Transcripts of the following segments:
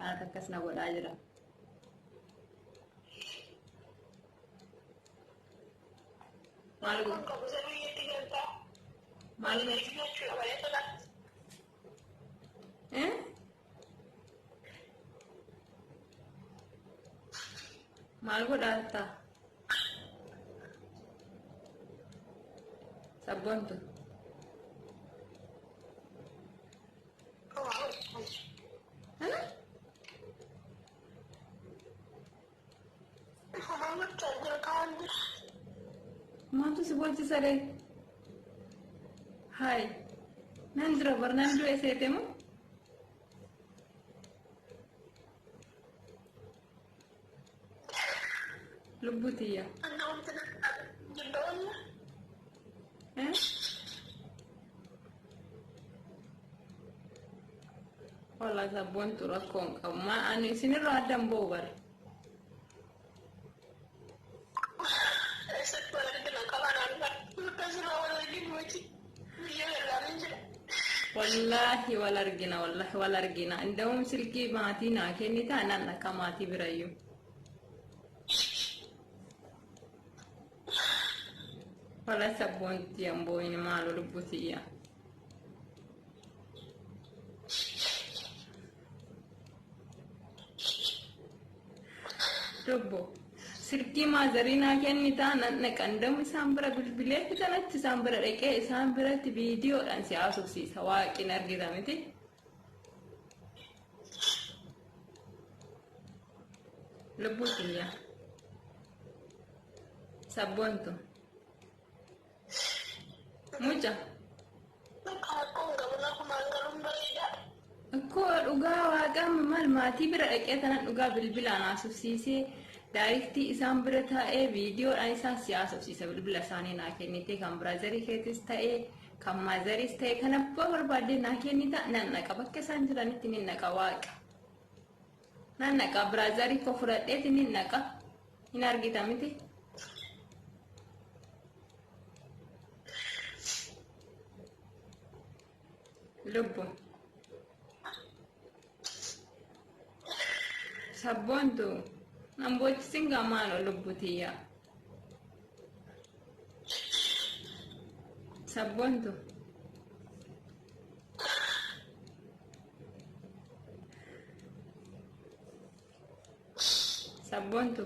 Kanatu akkas na godhaa jira. Maal Rakkoon qabu isa biyyatti galtaa. Maal Wal jechuudha malee tola. Eh? Maal godhaa Sabboontu. Maaltu si boolchisa ree? Hayi. Nan jira bar nan du'e seete moo? Lubbuu tiyya. Eh? Wala sabboontu rakkoo hin qabu. Maa ani isinirraa adda hin ba'u bara. Wallaahi wal argina wallaahi wal argina. Inda'uun silkii maatii naa kennitaa nan dhaqa maatii birayyuu. Wala sabboonti hin boo'in maaloo lubbuu tiyya. Lubbu. Silkii maazarii naa kennitaa nan dhaqa indamu isaan bira bilbilee fitan achi isaan bira dhaqee isaan biratti viidiyoodhaan si haasofsiisa waaqin argita miti. Lubbuu tiyya. Sabboontu. Muca. Akkoo dhugaa waaqaa maal maatii bira dhaqee tanan dhugaa bilbilaan haasofsiisee daayiriktii isaan bira taa'ee viidiyoodhaan isaan si haasofsiisa bilbila isaanii naa kennitee kan biraazarii keetis ta'ee kan maazariis ta'e kan abbaa barbaaddee naa kennita nan dhaqa bakka isaan jiranitti nin dhaqa waaqa. Nan dhaqa biraazarii koo fudhadheeti nin dhaqa hin argita miti. Lubbu. Sabboontu nan boochisin gaa maaloo lubbu tiyya. Sabboontu. Sabboontu.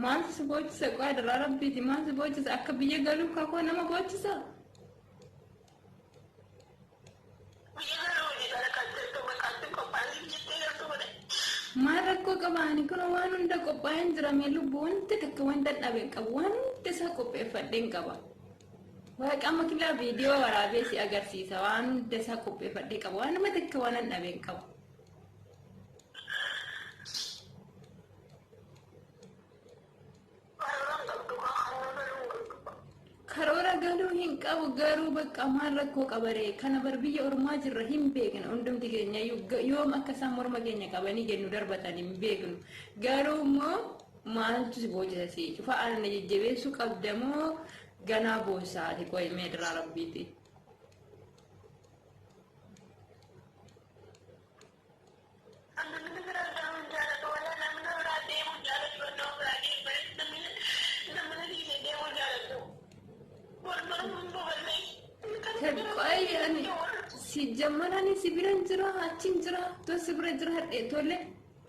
Maaltu si boochisa qo'aa daraa rabbiiti maal si boochisa akka biyya galuu kakoo nama boochisa. Maal rakkoo qaba ani kun waan hunda qophaa'een jira mee lubbu wanti takka wanta dhabe hin qabu waan hunda isaa qopheeffadheen qaba. Waaqa amma kilaa viidiyoo waraabee si agarsiisa waan hunda isaa qopheeffadhee qaba waan nama takka waan hin dhabe hin qabu. Karoora galuu hin qabu garuu bakka maal rakkoo qabaree kana bar biyya ormaa jirra hin beekna hundumti keenya iyyuu yoom akka isaan morma keenya qabanii gennu darbatan hin beeknu garuu immoo maaltu si boocisa si cufa ana jajjabeessuu qabda moo ganaa boossaati qoy mee diraa rabbiiti. Namni biraa deemuu jaalatu wala namni biraa deemuu jaalatu nama biraa deemee namni namni dhiisee deemuu jaalatu. Wal baruun babal'ee. Qoy ani si jammarani si biran jira achin jira to si bira jira hadhe tole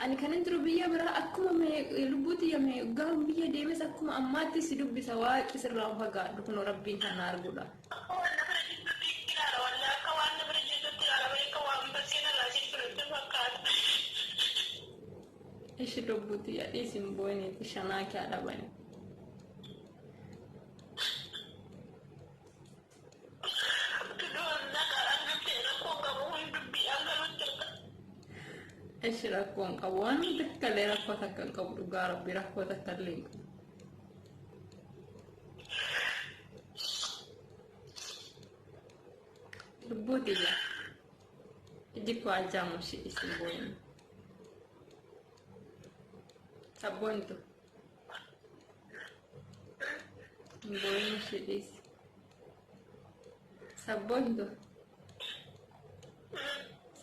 ani kanan jiru biyya biraa akkuma mee lubbuu tiyya mee gaafa biyya deemes akkuma ammaatti si dubbisa waaqi sirraa fagaadhu kunoo rabbiin kan na arguudha. Akka waan na bira jirtutti ilaala wallah akka waan na bira jirtutti ilaala malee akka waan bakkee narraa jirtu natti fakkaata. Ishi lubbuu tiyya dhiisi hin boo'iniiti shanaa kee adabani. Ishi rakkoo hin qabu waan takka illee rakkoo takka hin qabu dhugaa rabbi rakkoo takka illee hin qabu. Lubbuu tiyya iji koo ajaamu ishee isin boo'in. Sabboontu. Hin boo'in ishee dhiisi. Sabboontu.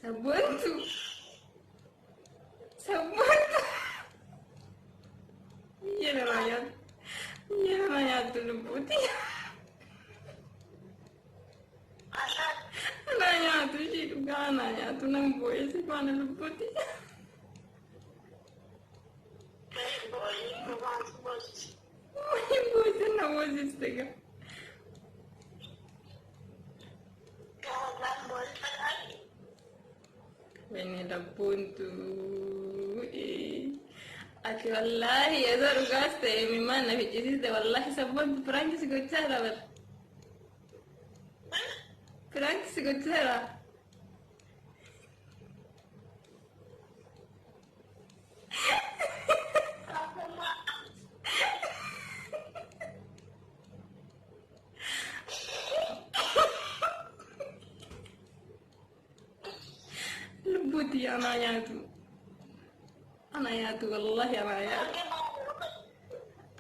Sabboontu. Sabboontu. Biyya namaa nyaattu. Biyya namaa nyaattu lubbuuti. Anaa nyaatu ishii dhugaa anaa nyaatu nan boo'ee si faana lubbuuti. Boo'ee na boosiste gaa. Wayne labboontu. Ati wallaahi yeroo dhugaas ta'e imimmaan na ficcisiiste wallaahi sabboontu prank si gochaa jira bara. Prank si gochaa jira. Lubbuuti anaa nyaatu. Anaa nyaatu wallaahi anaa nyaatu.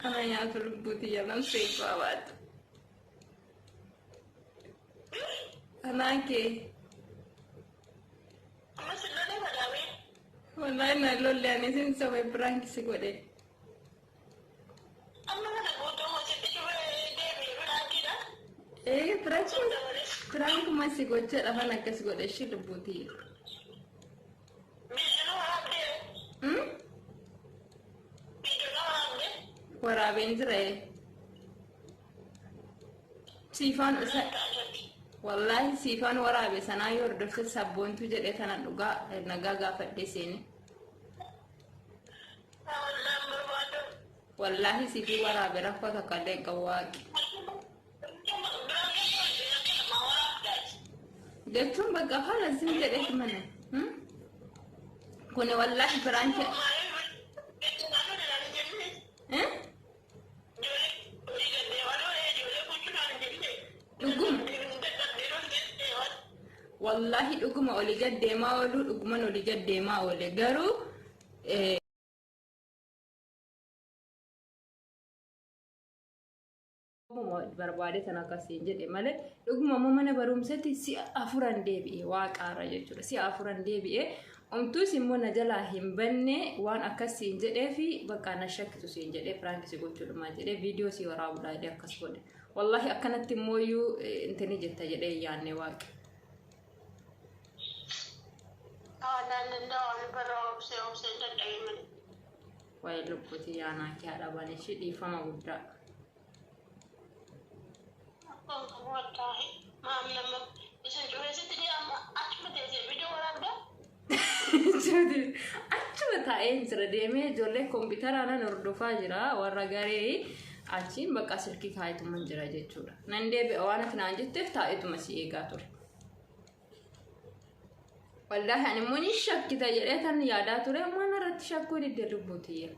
Anaa nyaatu lubbuuti namsee babaatu. Anaa kee. Wallaahi na lolle ani sin sobe prank si godhe. Ee prankuma si gochaa dhafan akkas godhe ishii lubbuuti. Waraabeen jira ee. Siifaan isa wallaahi siifaan waraabe sanaa yoo hordofte sabboontuu jedhee tana dhugaa nagaa gaafadhee seene. Wallaahi siifii waraabe rakkoo takka illee hin qabu waaqi. Jechuun bakka haala sin jedheeti mana. Kuni wallaahi prank. Eh? Dhuguma. Wallaahi dhuguma olii gad deemaa oolu dhuguman olii gad deemaa oole garuu barbaade tan akkasiin jedhe malee dhuguma immoo mana barumsatti si'a afuran deebi'e waaqaarra jechuudha si'a afuran deebi'e omtuus immoo na jalaa hin banne waan akkasiin jedhee fi bakka na shakkitu siin jedhee prank si gochuudhumaa jedhee viidiyoo si waraabuudhaa jedhee akkas godhe wallaahi akkanatti immoo iyyuu intini jetta jedhee hin yaadne waaqi. Waa'ee lubbuuti yaanaa kee haadha baan ishii dhiifama guddaa. Achuma taa'ee jira deemee ijoollee kompiitaraa nan hordofaa jira warra garee achiin bakka silkii kaa'etuman jira jechuudha. Nan deebi'a waan ati naan jetteef taa'etuma si eegaa ture. Wallaahi ani immoo ni shakkita jedhee tan yaadaa ture ammoo narratti shakkuu didde lubbuutiyya.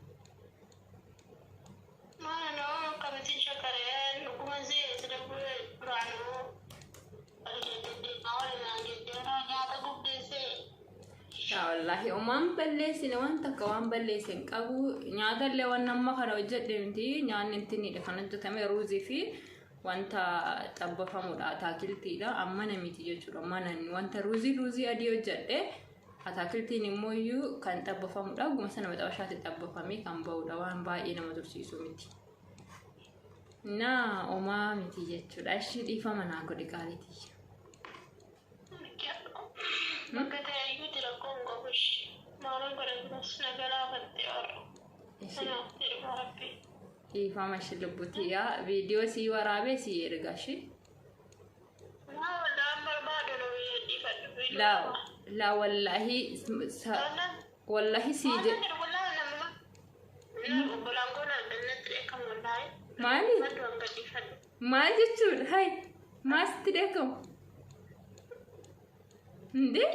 Yaa wallaahi omaan balleessine waan takka waan balleesse hin qabu nyaata illee waan amma kana hojjedhe miti nyaanni intinidha kan hojjetame ruuzii fi wanta xabbafamudha ataakiltiidha ammana miti jechuudha mana wanta ruuzii ruuzii adii hojjedhe ataakiltiin immoo iyyuu kan xabbafamudha oguma sana maxabashaatti xabbafamee kan ba'udha waan baay'ee nama tursiisu miti. Naa omaa miti jechuudha ishii dhiifama naa godhi qaalitii. Bakka ta'e iyyuuti rakkoon qabu ishee. Maaloo godha biras na galaafatte warra. Kanaaf jedhu rabbi. Dhiifama ishi lubbutiyyaa viidiyoo sii waraabee sii erga ishi. Laa laa wallaahi wallaahi sii jedhe. Maali? Maal jechuudha? Hay maal sitti dheekkamu? Indee?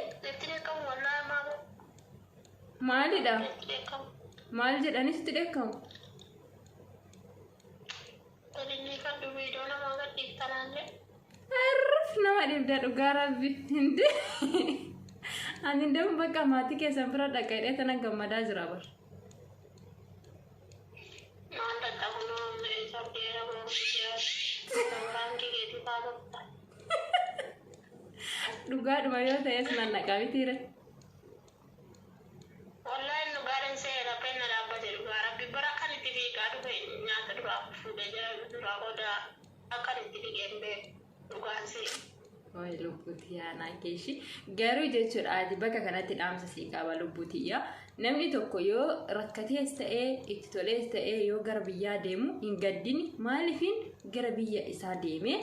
Maalidha? Maal jedhanii sitti dheekkamu? Arruf nama dhibda dhugaa rabbi. Indee? Ani deemu bakka maatii keessan bira dhaqa jedhee tana gammadaa jira bar. Dhugaadhuma yoo ta'es nan naqaa mitiire. Wallahi dhugaadhaan seera penna dhaabbate dhugaa rabbi bara akkan itti fiigaa dhufe nyaata duraa fuudhee jira duraa qodaa akkan itti fiigeen beeku dhugaan see. Wayi lubbuutiyyaa naa keeshi. Garuu jechuudha ati bakka kanatti dhaamsa sii qaba lubbuutiyyaa. Namni tokko yoo rakkatees ta'ee itti tolees ta'ee yoo gara biyyaa deemu hin gaddini, maaliifin gara biyya isaa deemee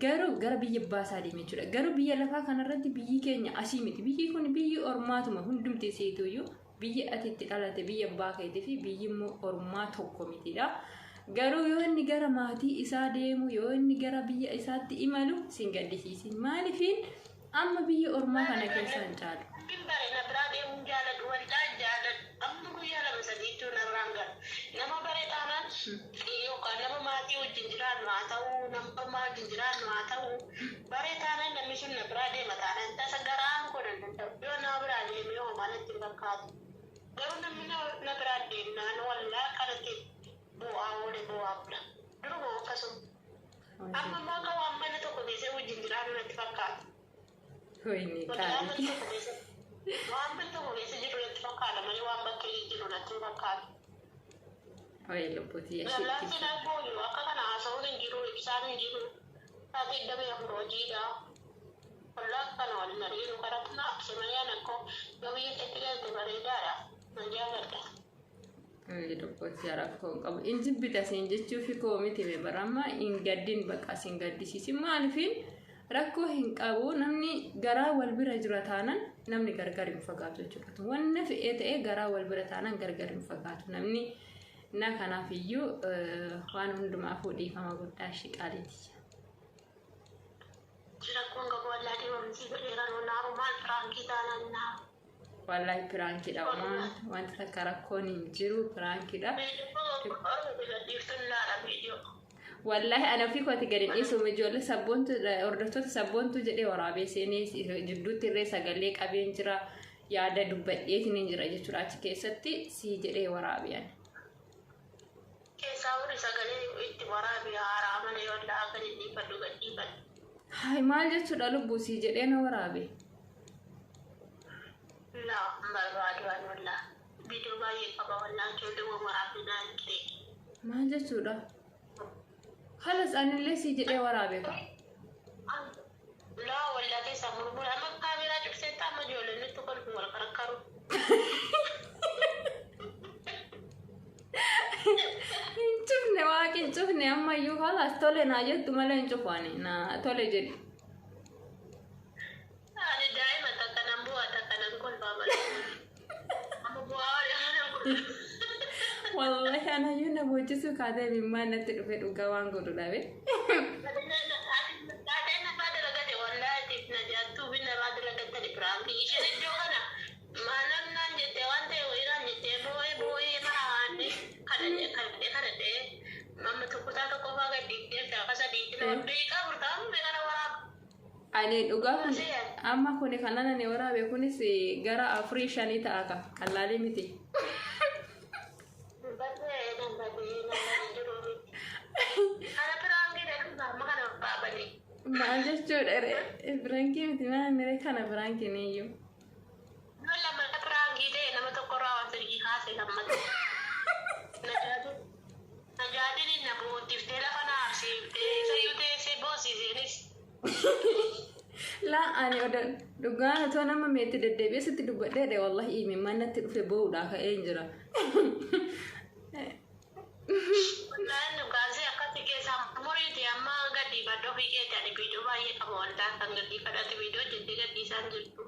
garuu gara biyya abbaa isaa deeme jechuudha. Garuu biyya lafaa kanarratti biyyi keenya asii miti. Biyyi kun biyyi ormaatuma hundumti isiituyyuu biyyi ati itti dhalate biyya abbaa keetii fi biyyi immoo ormaa tokko mitidha. Garuu yoo inni gara maatii isaa deemu, yoo inni gara biyya isaatti imalu sin gaddisiisin. Maaliifin amma biyya ormaa kana keessa hin caalu. Hin bare na biraa deemuun jaaladhu waldaa jaaladhu amma guyyaa lama sadiitu narraan gara nama bare taanaan yookaan nama maatii wajjin jiraannu haa ta'uu, nama ormaa wajjin jiraannu haa ta'uu, bare taanaan namni sun na biraa deema taanaan tasa garaan koo nan danda'u yoo nama biraa deeme hoo maalatti hin fakkaatu. Garuu namni na biraa deemnaan wallaa akkanatti bu'aa oole bu'aa bula duruma akkasuma amma immoo akka waan mana tokko keessa wajjin jiraannu natti fakkaata. Wayne Waan mana qaali. tokko keessa waan mana tokko keessa jiru natti fakkaata malee waan bakka jiru natti hin fakkaatu. Wayi lubbuutiyyaa Lallaaffi isheetti. na booyu akka kana haasa'uun hin jiru, ibsaan hin jiru. Taatee damee afur hojiidha. Wallaa kana waliin ariinu karatti na abse malee ani akkoo yoo biyya keetti galte bareedaadha. Nan jaalladha. Wayi lubbuutiyyaa rakkoo hin qabu. In jibbita siin jechuufi koo miti be baramma hin gaddin bakka sin gaddisiisin, maaliifin rakkoo hin qabu, namni garaa wal bira jira taanan namni gargar hin fagaatu jechuudha. Wanna fe'ee ta'ee garaa wal bira taanan gargar hin fagaatu namni na kanaaf iyyuu waan hundumaafuu dhiifama guddaa ishii qaaliiti. Rakkoon qabu wallaa dhiibamsii godheera naaru maal piraankii taanaan naaru. Wallahi piraankiidha, waan wanta takka rakkoon hin jiru, piraankiidha. Dhiiftuun laala viidiyoo. Wallahi ana ofii kooti gadi dhiisu ijoollee sabboontu hordoftoota sabboontu jedhee waraabee seenee jidduutti irree sagalee qabeen jira, yaada dubbadheetiin hin jira jechuudha achi keessatti si jedhee waraabee ani. Keessaa warri sagalee itti waraabe haaraa malee wallaa akka dhiifadhu gad dhiifadhu. Hayi maal jechuudha lubbuu si jedhee na waraabe. Laa hin barbaadu ani wallaa. Viidiyoo baay'ee qaba wallaa ijoollee waan waraabee naan ta'e. Maal jechuudha? Halas anillee si jedhee waraabe ka. Laa wallaa keessaa murmura amma kaameeraa cibseetta amma ijoolleen nutti kolfu wal qarqaru. Hin cufne, waaqi hin cufne ammayyuu, halas tole naa jettu malee hin cufu ani, naa tole jedhi. Ani daa'ima takka nan bu'aa takka nan kolfaa malee. Amma bu'aa walii nan kolfa. Wallahi anayyuu na boochisuu kaatee imimmaan natti dhufe dhugaa waan godhu dhabe. Taateen namaa dalagate wallaahi na jaattuu bin namaa dalagattani piraankii isheen iddoo kana maalam naan jettee waan ta'e wayii naan jettee boo'ee boo'ee maraanne kadhadhee kadhadhee kadhadhee mamma tokkotaa tokko faa gad dhiiftee gaafa sadiitti nama beekaa furtaa kana waraaba. Ani dhugaa kun amma kuni kanan ani waraabe kunis gara afurii shanii ta'a ka qallaalee miti. Badee nan badee nan badee jiru miti. Kana piraankii dha amma kana baabanii. Maal jechuudha ree? Piraankii miti maal ree kana piraankiin iyyuu. Nama lama piraankii ta'e nama tokkorraa waan sirrii kaase lammata. Najaatiin na boontiftee lafa na aarsiiftee isayyuu teessee boosiiseenis. Laa ani oda dhugaan otoo nama meetti deddeebi'ee sitti dubbadhee wallahi imimmaan natti dhufe boo'uudhaa ka'ee hin jira. Wallaahi dhugaasee akkatti keessaa muriiti amma gadhiifadhu ofii keetti ani viidiyoo baay'ee qaba waldaa kan gadhiifadhate viidiyoo jettee gadhiisaan jirtu.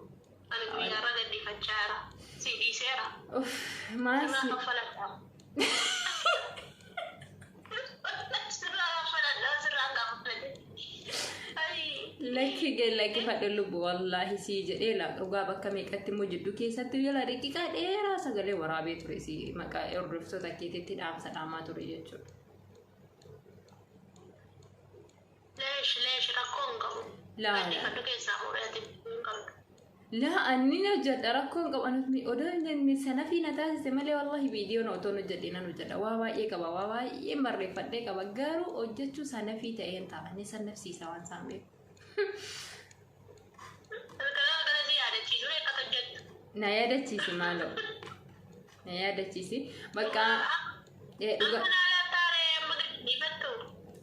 Ani guyyaarra gadhiifachaa jira. Si dhiiseera. Uff maal Sirraa si kaffaladha. Sirraa kaffaladha sirraa kaffaladha. Lakki lakkifadhe lubbu, wallaahi sii jedhee la dhugaa bakka meeqatti immoo jidduu keessatti jala daqiiqaa dheeraa sagalee waraabee ture si maqaa hordoftoota keetitti dhaamsa dhaamaa ture jechuudha. Leesh leesh rakkoo hin qabu. Laa. Gadhiifadhu keessaa fuudhee hin qabdu. Laa anni hojjedha rakkoo hin qabu, anatti odoo hin sanafii na taasise malee wallahi viidiyoon otoon hojjedhe nan hojjedha, waa baay'ee qaba, waa baay'ee barreeffadhee qaba, garuu hojjechuu sanafii ta'een ta'a inni sannafsiisa waan isaan beeku. Na yaadachiisi maaloo. Na yaadachiisi. Bakka dhuga. Amma naa taaree amma gadi dhiifattu.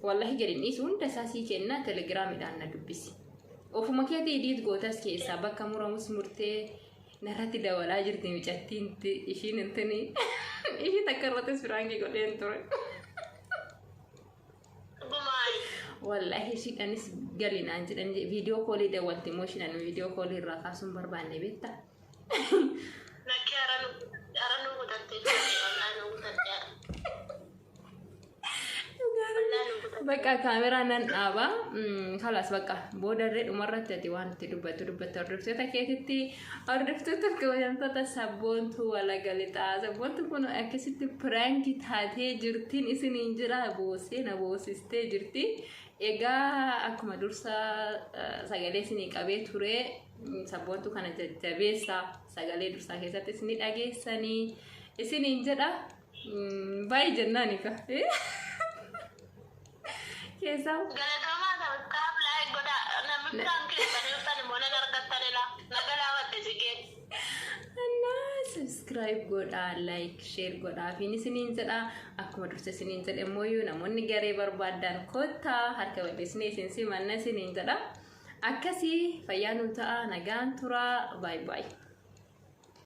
Wallahi gadi dhiisu, hunda isaa sii kenna, telegiraamidhaan na dubbisi. Ofuma keetii edit gootas keessaa bakka muramus murtee narratti dabalaa jirti mucattiin ishiin intini ishii takka irrattis firaankii godheen ture. Dhugumaayi. Wallahi ishiidhanis gali naan jedhan, video callii dawwalti immoo ishiidhaan video callii irraa kaasuun barbaanne beektaa. Lakkee hara nu kutattee jirti. Wallaahi nu kutattee. Wallaahi nu kutattee. Bakka kaameraa nan dhaaba. Kalas bakka boodarree dhumarratti ati waan itti dubbattu dubbatte hordoftoota keetitti, hordoftoota kabajamtoota Sabboontuu walagalixaa. Sabboontu kun akkasitti piraankii taatee jirtiin isiniin jira, boosee na boosistee jirti. Egaa akkuma dursa sagalee isinii qabee ture, Sabboontuu kana jajjabeessaa, sagalee dursaa keessatti isinii dhageessanii isiniin jedha. Baay'ee jennaani ka. Keessaa Galatoomaa, subscribe, like godhaa. Namni biraan keessanii dhuftan immoo nan argattanidha. Na galaafatte sigeen. Annaa subscribe godhaa, like, share godhaa fi isiniin jedha. Akkuma dursa isiniin jedhe immoo namoonni garee barbaadan kottaa, harka bal'isnee isin simanna isiniin jedha. Akkasii fayyaa nuu ta'a, nagaan turaa, baay'ee baay'ee.